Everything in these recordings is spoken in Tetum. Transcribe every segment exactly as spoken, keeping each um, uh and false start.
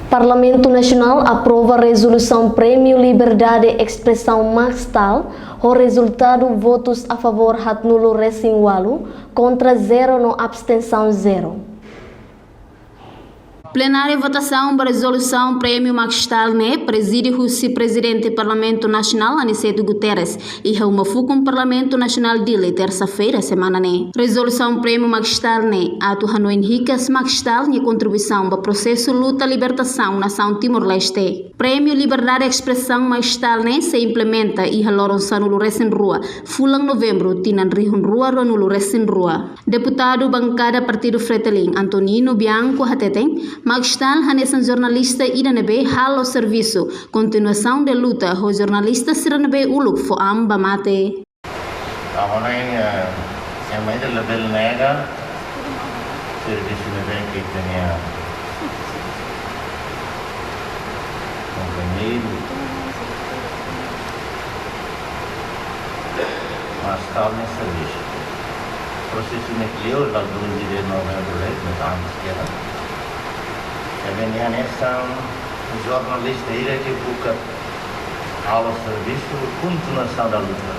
Parlamentu Nasionál aprova rezolusaun Prémiu Liberdade Espresaun Max Stahl, ho rezultadu votus a favór haatnulu resin ualu, kontra zero no abstensaun zero. Plenária votasaun ba rezolusaun Prémiu Max Stahl ne'e prezide husi Prezidente Parlamentu Nasionál Aniceto Guterres, iha uma fukun Parlamentu Nasionál Dili, tersa-feira semana ne'e. Rezolusaun Prémiu Max Stahl ne'e atu hanoin hikas Max Stahl nia kontribuisaun ba prosesu luta libertasaun nasaun Timor-Leste. Prémiu Liberdade Espresaun Max Stahl ne'e sei implementa iha loron sanulu resin rua, fulan Novembru, tinan rihun rua ruanulu resin rua. Deputadu bankada Partidu Fretilin, Antonino Bianco, hateten, Max Stahl hanesan jornalista ida ne'ebé halo servisu, kontinuasaun de luta ho jornalista sira ne'ebé uluk fó an ba mate. Agora, eh, ema ida labele nega servisu ne'ebé ke ita-nia kompañeiru Max Stahl nia servisu. Prosesu ne'e kleur, la doze de novembru, lei, mas antes que era. Ebe nia hanesan jornalista ida ke buka halo servisu, kontinuasaun da luta.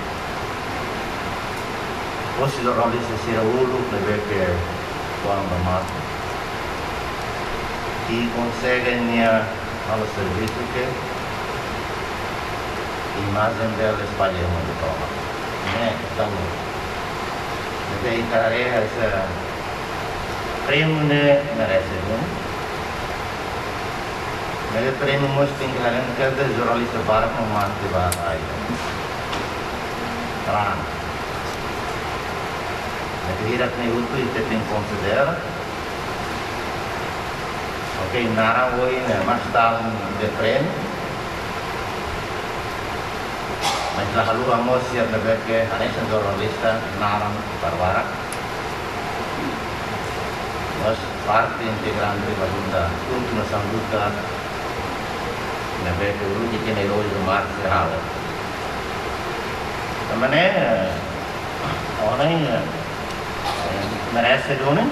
Hosi jornalista sira uluk ne'ebé ke fó an ba mate. I konsege nia halo servisu ke imajen dele espalla mundu tomak. Ne'e, entaun, ne'ebé ita haree hanesan prémiu ne'e merese, no? Ne'ebé prémiu mós tenke haree katak jornalista barak no mate ba ai. Terang. Ne'ebé hirak-ne'e hotu ita tenke konsidera. Oke, naran ohin ne'e Max Stahl nia prémiu. Mas la haluha mós sira ne'ebé ke hanesan jornalista naran barbarak. Mós parte integrante ba luta, kontinuasaun luta ne'ebé ke uluk ita-nia erói Max Stahl halo. Tanba ne'e, ohin, eh, merese duni.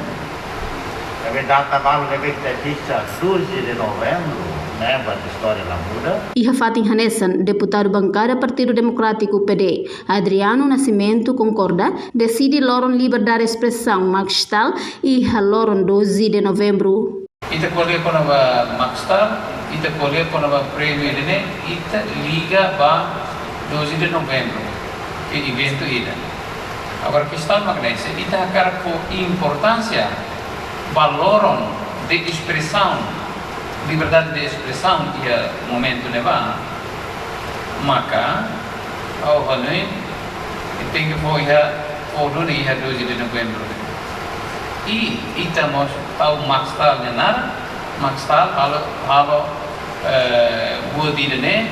Ne'ebé data balu ne'ebé ita fixa, doze de novembro, ne'e ba istória la muda. Iha fatin hanesan, deputadu bankada Partidu Demokrátiku, P D, Adriano Nascimento konkorda, deside loron liberdade espresaun Max Stahl iha loron doze de novembru. Ita ko'alia kona-ba Max Stahl, ita ko'alia kona-ba prémiu ida-ne'e, ita liga ba doze de novembro, ke eventu ida. Agora, kestaun mak ne'e, se ita hakarak fó importánsia ba loron de espresaun, liberdade de espresaun iha momentu ne'ebá, maka ha'u hanoin, ita tenke fó iha, fó duni iha doze de novembro. I ita mós tau Max Stahl nia naran, Max Stahl halo, halo, eh, buat ida-ne'e,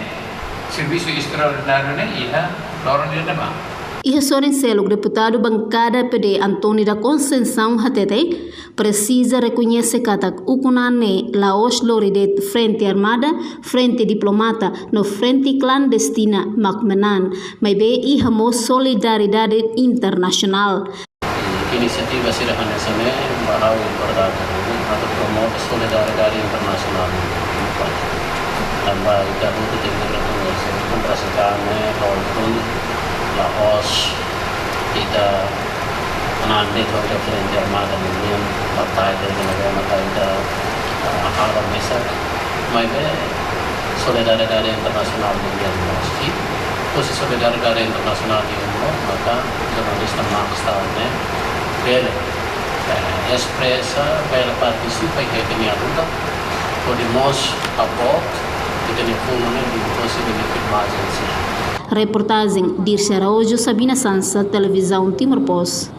servisu estraordináriu ne'e iha loron ida-ne'ebá. Iha sorin seluk, deputadu bankada P D António da Conceição hatete, presiza rekoñese katak ukun-an ne'e la'ós lori de'it frente armada, frente diplomata, no frente klandestina mak manán, maibé iha mós solidariedade internasionál. Inisiativa sira hanesan ne'e, ba ha'u importante, atu promove solidariedade internasionál. Tanba ita hotu tenke rekoñese, kontra se karne, hol pun, la'ós ita nande ho ita frente armada nian, batalha de la guerra, batalha, ah, halo mesak, maibé solidariedade internasionál nian mós. I husi solidariedade internasionál nian mós, maka jornalista Max Stahl ne'e bele, eh, espresa, bele partisipa iha ita-nia luta, hodi mós apoia ita-nia funu ne'e liuhusi ita-nia filmajen sira. Reportajen Dirce Araújo, Sabina Sansa, Televizaun Timor Post.